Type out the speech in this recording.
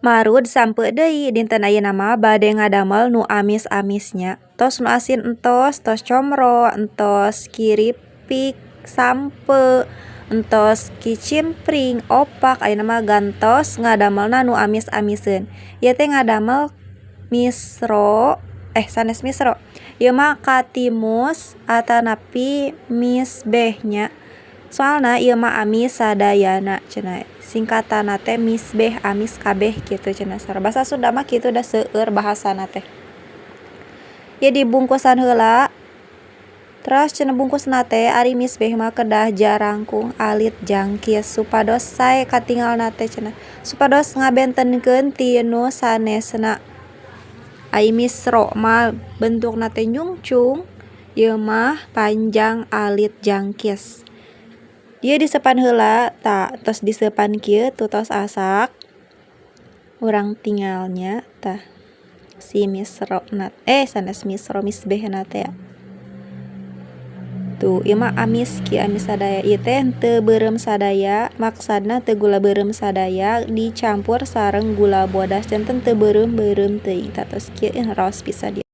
Marud sampeu deui dinten ayeuna mah bade ngadamel nu amis-amis nya. Tos nu asin entos, tos comro, entos kiripik sampeu, entos kicimpring, opak, ayeuna mah gantos ngadamelna nu amis-amiseun. Ieu teh ngadamel misro, eh sanes misro, ieu mah katimus atanapi misbeh nya. Soalna ieu mah amis sadayana cenah, singkatanna teh misbeh, amis kabeh kitu cenah. Basa Sunda mah kitu da seueur bahasana teh. Ieu dibungkusan heula, teras cenah bungkusna teh ari misbeh mah kedah jarangkung alit jangkis supados sae katingalna teh cenah, supados ngabentenkeun ti nu sanesna. Ai misro mah bentukna teh nyungcung, ieu mah panjang alit jangkis. Ieu disepan heula, tah tos disepan kieu tuh tos asak. Urang tingal nya tah si misrona, eh sanes misro, misbehna teh. Tuh ieu mah amis kieu, amis sadaya. Ieu teh teu beureum sadaya, maksudna teu gula beureum sadaya, dicampur sareng gula bodas, janten teu beureum-beureum teuing. Tah tos kieu raos pisan ieu.